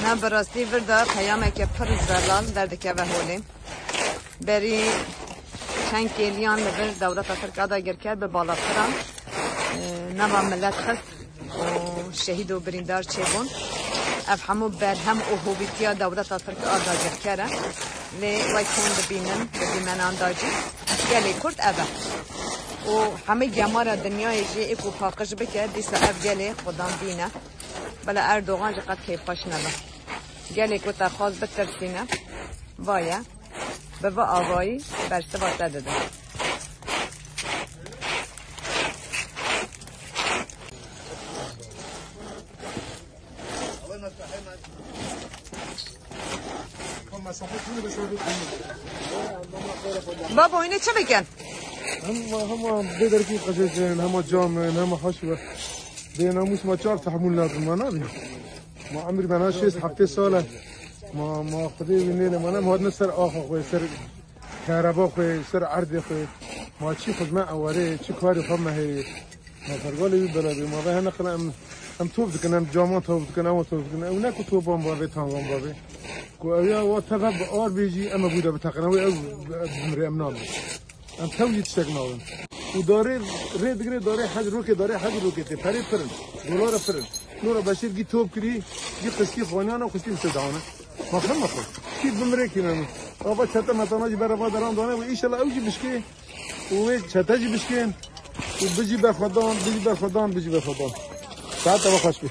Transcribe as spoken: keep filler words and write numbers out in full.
Na bi rastî vir de peyameke pir zelal derdikeve holê. Berî çend kêliyan li vir dewleta Tirk a dagirker bi balafiran, e, nava milet xist û şehîd û birîndar çêbûn. Ev hemû berhem û hovîtiya dewleta Tirk a dagirker e. Lê wek hûn dibînin, di dîmenan de jî gelê Kurd ev e. Û hemî gemara dinyayê jî êk û paqij bike, dîsa ev gelê xwedan bîne. Bela Erdogan jî qet kêfxweş nebe. Gelê ku te xwest bitirsîne, va ye, bi vî avayî bersiva te dide. Babo, hînê çi bikin? Hema, hema bê derkî qecêcin, hema cam in, hema haş ve. Bê namûs ma çar tehmûl nakin, ma nabî. Ma emrî me na şêst heftê sal e. Ma, ma Xwedê wî nêne, ma ne, ma hatine ser axa xwe, ser kereba xwe, ser erdê xwe. Ma çi xizme ewarê, çi karê xwe me heye. Ma pergalê wî bela bê, ma ve hene qila em, em top dikin, em caman top dikin, ew top dikin. Ew ne ku topan bavê, tangan bavê. Ku ew ya wa teve bi ar bêjî, em e bû de biteqin, ew, ew bimrê, em nabin. Em tew jî tiştek nabin. Û darê rê digire, darê hec rokê, darê hec rokê tê. Perê pir in. Dolara pir in. Nora Beşîr gî top kirî, gî qişkî xaniyana, qişkî li dawane. Maxim maxim. Kî bimrê kî nemî. Ava çete metana jî bereva deran dane û înşallah ew jî bişkê. Û wê çete jî bişkên. Û bijî berxwedan, bijî berxwedan, bijî berxwedan. Saet ava xweş bî.